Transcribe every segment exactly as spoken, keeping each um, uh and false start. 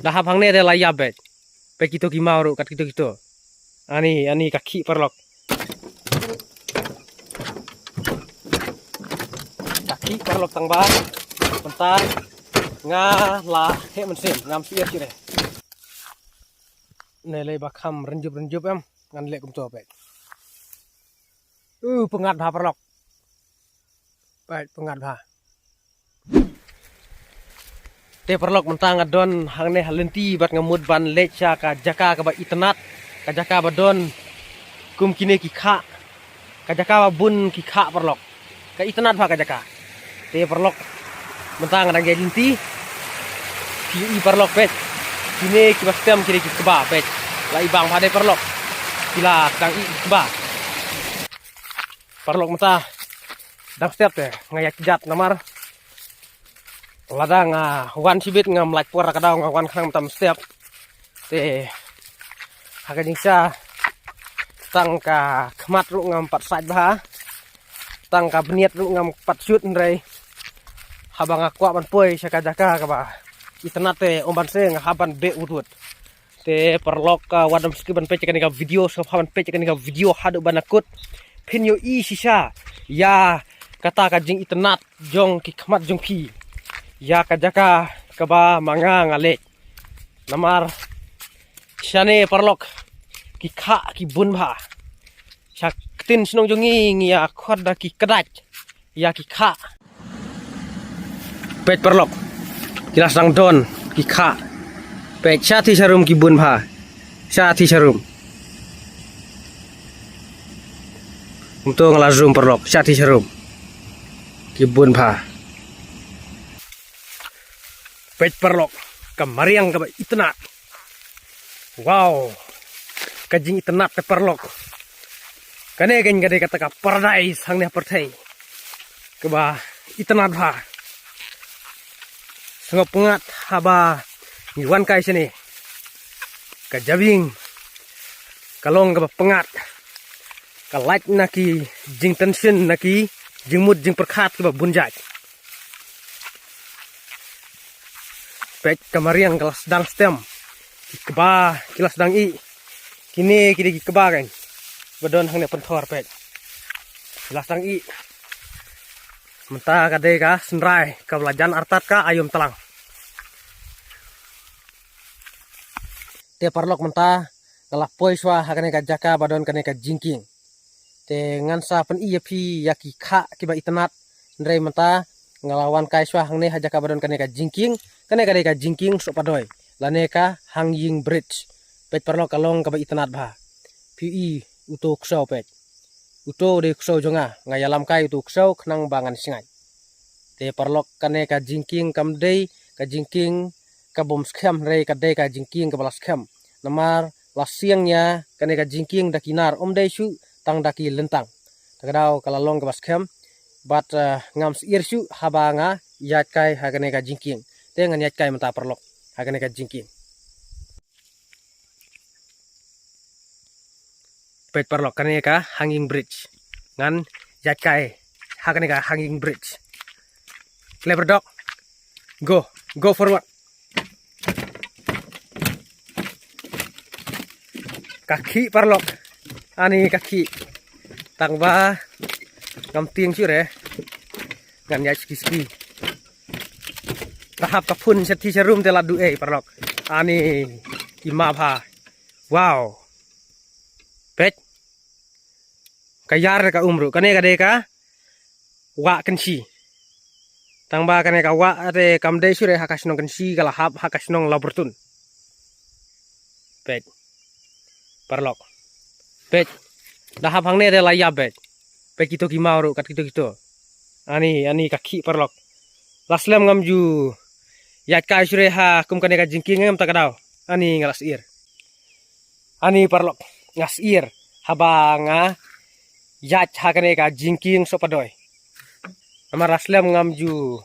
Ka hap hangne te la ïap beit. Peit kito ki maw ruh kat kito kito. Ani, ani ka khih paralok. Ka khih paralok tang ba. Mynta nga la heh mynsiem, ngam shu ïa ki re. Ne lei ba kham rynjup rynjup em, ngan leh kumto peit. Uh, pyngngad bha paralok. Peit pyngngad bha. Te paralok mynta nga don hangne ha lynti bad nga mut ban leit sha ka jaka kaba itynnad, ka jaka ba don kum kine ki khah, ka jaka ba bun ki khah paralok. Ka itynnad bha ka jaka. Te paralok mynta nga dang ïaid lynti. Ki i paralok peit. Kine kiba stem kine ki kba peit. La i bang bha de paralok. Ki la dang i kba. Paralok mynta dang step te nga ïa kjat namar lada nga wan shibit ngam lait por ka daw nga wan khnang mynta step. Te ha ka jingshisha tang ka khmat ruh ngam pat sait bha, tang ka bniat ruh ngam pat shut hynrei haba nga kwah ban poi sha ka jaka kaba itynnad te ym ban se nga hap ban beh wut wut. Te paralok, ah, wat nym skip ban peit kane ka video, sngap ban peit kane ka video haduh ban kut. Phin ïohi shisha ïa kata ka jingitynnad jong ki khmat jong phi ïa ka jaka kaba ma nga nga leit. Namar shane paralok ki khah ki bun bha. Sha ktien shnong jong ngi ngi ïa khot da ki kdait ïa ki khah. Peit paralok. Ki la sdang don ki khah. Peit sha thi sha rum ki bun bha. Sha thi sha rum. Kumto nga la zoom paralok sha thi sha rum. Ki bun bha. Peit paralok. Ka mariang kaba itynnad. Wow. Ka jingitynnad te paralok. Kane kan ka dei kata ka paradise hangne ha pyrthei. Kaba itynnad bha. Sngap pyngngad haba ngi wan kai shane. Ka jabieng ka long kaba pyngngad. Ka lait na ki jingtension na ki jingmut jingpyrkhat kiba bun jait. Peit ka mariang ka la sdang stem. Ki kba ki la sdang ih. Kine ki dei ki kba kan. Ba don hangne pynthor peit. Ki la sdang ih. Mynta ka dei ka synrai kaba la jan artat ka aïom tlang. Te paralok mynta nga la poi shuwa ha kane ka jaka ba don kane ka jingkieng. Te ngan sa pyni ïa phi ïa ki khah kiba itynnad hynrei mynta nga la wan kai shuwa hangne ha jaka ba don kane ka jingkieng. Kane ka dei ka jingkieng Sohpadoi lane ka hanging bridge. Peit paralok ka long kaba itynnad bha. Phi i uto u ksew peit. Uto u dei u ksew jong nga, nga ïalam kai uto u ksew khnang ba ngan shngaiñ. Te paralok kane ka jingkieng kam dei ka jingkieng ka bym skhem hynrei ka dei ka jingkieng kaba la skhem. Namar la siang ïa kane ka jingkieng da ki nar ym dei shuh tang da ki lyntang. Ta ka daw ka la long kaba skhem bad, eh, ngam syier shuh haba nga ïaid kai ha kane ka jingkieng. Te ngan ïaid kai mynta paralok ha kane ka jingkieng. Peit paralok kane ka hanging bridge. Ngan ïaid kai ha kane ka hanging bridge. Clever dog. Go, go forward. Ka khih paralok. Ani ka khih. Tang ba ngam tieng shuh re. Ngan ïaid ski ski. Ka hap ka phun sha thi sha rum te la duh ei paralok. Ani i ma bha. Wow. Peit. Ka ïar ka um ruh. Kane ka dei ka wah Kynshi. Tang ba kane ka wah te kam dei shuh re ha ka shnong Kynshi ka la hap ha ka shnong Lawbyrtun. Peit. Paralok. Peit. Da hap hangne te la ïap peit. Peit kito ki maw ruh kat kito kito. Ani, ani ka khih paralok. La slem ngam ju ïaid kai shuh re ha kum kane ka jingkieng em ta ka daw. Ani nga la syier. Ani paralok nga syier haba nga ïaid ha kane ka jingkieng Sohpadoi. Namar la slem ngam ju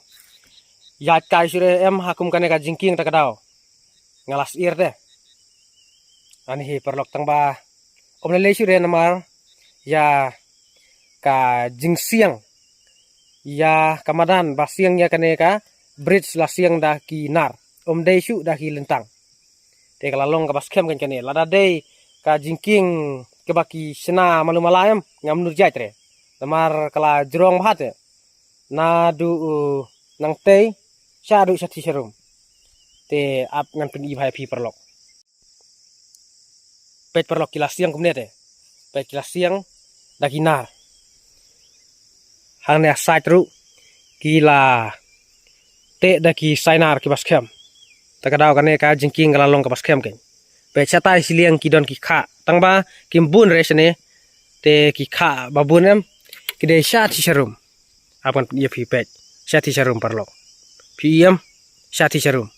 ïaid kai shuh re em ha kum kane ka jingkieng ta ka daw. Nga la syier te. Ani hi paralok tang ba ym lei lei shuh re namar ïa ka jingsiang ïa ka madan ba siang ïa kane ka bridge la siang da ki nar. Ym dei shuh da ki lyntang. Te ka la long kaba skhem kan kane. Lada dei ka jingkieng kaba ki shna malu mala em, ngam nud jait re. Namar ka la jrong bha te. Naduh u nangtei shaduh shathi sharum. Te ap ngan pyni bha ïa phi paralok. Peit paralok ki la siang kumne te. Peit ki la siang da ki nar. Hangne a side ruh ki la teh da ki sainar kiba skhem. Ta ka daw kane ka jingkieng ka la long kaba skhem kein. Peit shatai shiliang ki don ki khah. Tang ba kim bun re shane. Te ki khah ba bun em. Ki dei shathi sharum. Ap ngan pyni ïa phi peit. Shathi sharum paralok. Phi ïam shathi sharum.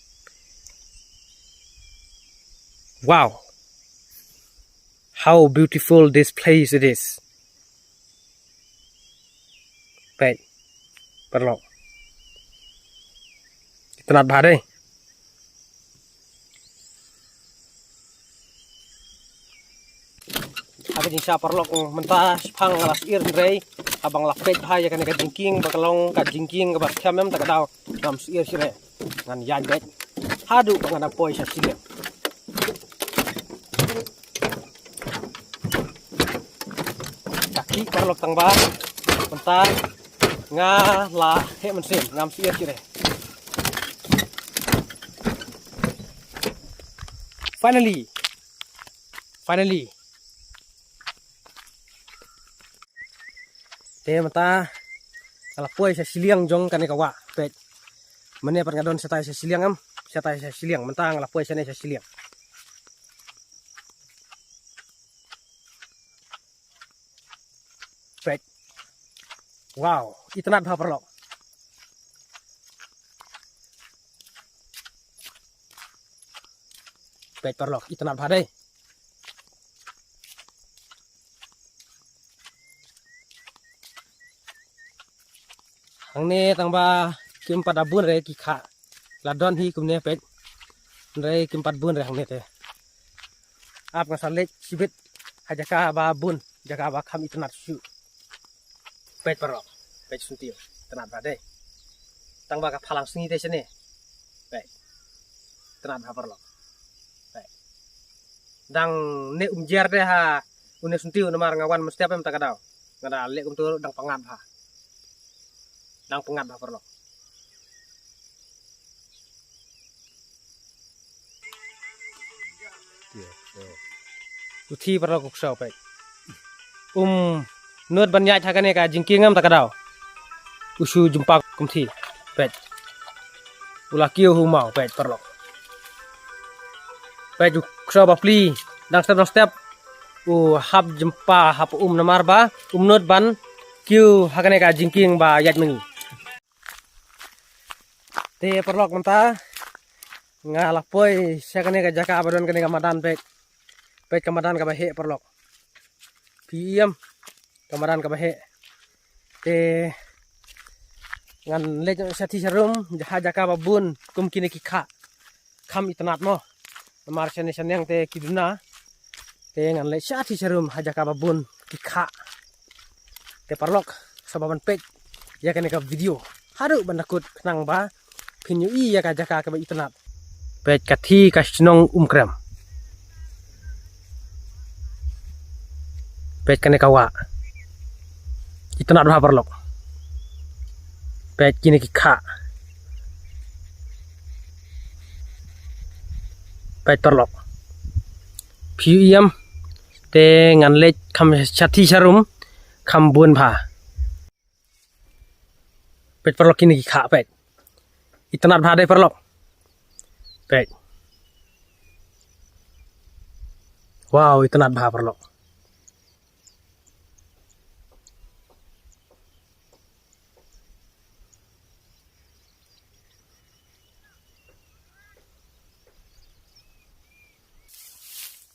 Wow. How beautiful this place it is. Peit. Paralok. Itynnad bha dei. Haba jingshah paralok mynta shipang nga la syier hynrei haba nga la peit bha ïa kane ka jingkieng ba ka long ka jingkieng kaba skhem em ta ka daw ngam syier shuh re. Ngan ïaid beit haduh ba ngan da poi sha shiliang. Ka khih paralok tang ba mynta nga la heh mynsiem ngam syier shuh re. Finally. Finally. Te mynta nga la poi sha shiliang jong kane ka wah. Peit. Mynne pat nga don shatai sha shiliang em. Shatai sha shiliang. Mynta nga la poi shane sha shiliang. Peit. Wow, itynnad bha paralok. Peit paralok, itynnad bha dei. Hangne tang ba kim pat da bun re ki khah. La don hi kumne peit. Hynrei kim pat bun re hangne te. Ap nga sa leit shibit ha jaka ba bun, jaka ba kham itynnad shuh. Peit paralok, peit syntiew, itynnad bha dei. Tang ba ka phalang sngi te shane. Peit. Itynnad bha paralok. Peit. Dang ne um jer te ha une syntiew namar nga wan mynstep em ta ka daw. Nga da leh kumtu dang pyngngad bha. Dang pyngngad bha paralok. U thi paralok u ksaw peit. Um nud ban ïaid ha kane ka jingkieng em ta ka daw. U shu jumpa kum thi peit. U la kiew hu maw peit paralok. Peit u ksaw ba pli dang step dang step. U hap jumpa hap um namar ba um nud ban kiew ha kane ka jingkieng ba ïaid ma ngi. Te paralok mynta nga la poi sha kane ka jaka ba don kane ka madan peit. Peit ka madan kaba heh paralok. Phi ïam ka madan kaba heh. Te ngan leit sha thi sha rum ha jaka ba bun kum kine ki khah. Kham itynnad mo. Namar shane shaneng te ki duna. Te ngan leit sha thi sha rum ha jaka ba bun ki khah. Te paralok sngewbha ban peit ïa kane ka video haduh ban da kut khnang ba phin ïohi ïa ka jaka kaba itynnad. Peit ka thi ka shnong Umkrem. Peit kane ka wah. Itynnad bha paralok. Peit kine ki khah. Peit paralok. Phi ïam te ngan leit kham sha thi sha rum kham bun bha. Peit paralok kine ki khah peit. Itynnad bha dei paralok. Peit. Wow, itynnad bha paralok.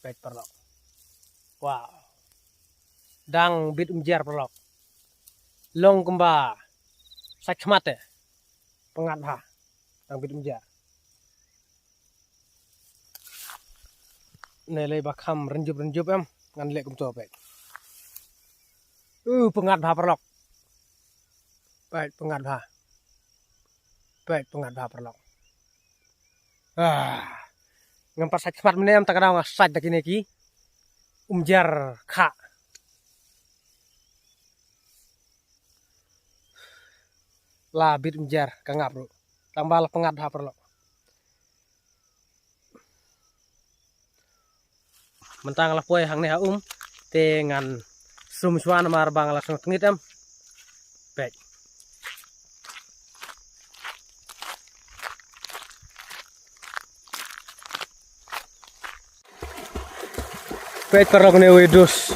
Peit paralok. Wow. Dang bit um jer paralok. Long kumba sa khmat te. Pyngngad bha. Dang bit um jer. Ne lei ba kham rynjup rynjup em ngan leh kumto peit. U pyngngad bha paralok. Peit pyngngad bha. Peit pyngngad bha paralok. Ah. Ngam pat sait khmat mynne, mynta ka daw nga sait da kine ki umjar kha. La bit umjar ka ngap ruh. Tang ba la pyngngad ha paralok. Mynta nga la poi hangne ha um, te ngan sum shuwa namar ba nga la sngewtngit em. Peit. Peit paralok, ne u dus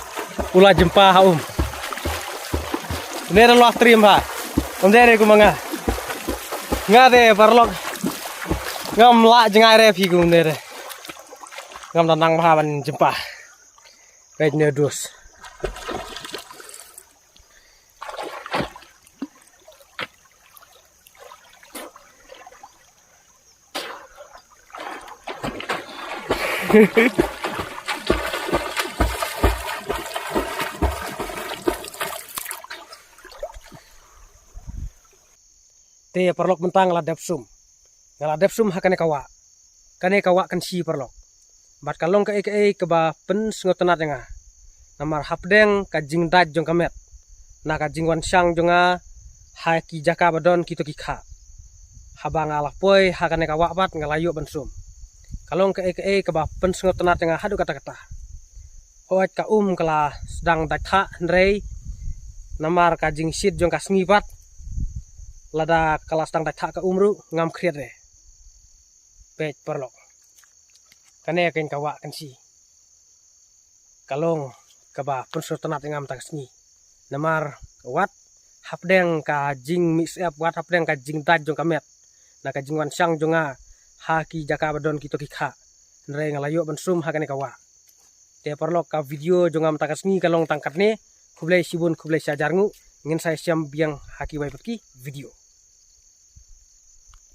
u la jempa ha um. Ne da la stream ha. Um, dei re kum nga. Nga de paralok. Ngam lah jngai re phi kum ne re. Ngam da nang bha ban jempa. Peit ne u dus. Te paralok, mynta nga la dep sum. Nga la dep sum ha kane ka wah. Kane ka wah kan shi paralok. Bad ka long kaei kaei kaba pynsngewtynnat ïa nga. Namar hapdeng ka jingdait jong ka met, na ka jingwan shang jong nga ha ki jaka ba don kito ki kha, haba nga la poi ha kane ka wah bad nga la ïoh ban sum. Ka long kaei kaei kaba pynsngewtynnat ïa nga haduh katta katta. Hooid ka um ka la sdang dait kha hynrei namar ka jingshit jong ka sngi bad lada ka la sdang dait kha ka um ruh ngam khriat re. Peit paralok. Kane ka wah kan shi. Ka long kaba pynsngewtynnat ïa nga mynta ka sngi. Namar wat hapdeng ka jingmih syep, wat hapdeng ka jingdait jong ka met, na ka jingwan shang jong nga ha ki jaka ba don kito ki kha, hynrei nga la ïoh ban sum ha kane ka wah. Te paralok, ka video jong nga mynta ka sngi ka long tang katne. Khublei shibun, khublei shihajar nguh. Ngin sa ïashem biang ha kiwei pat ki video.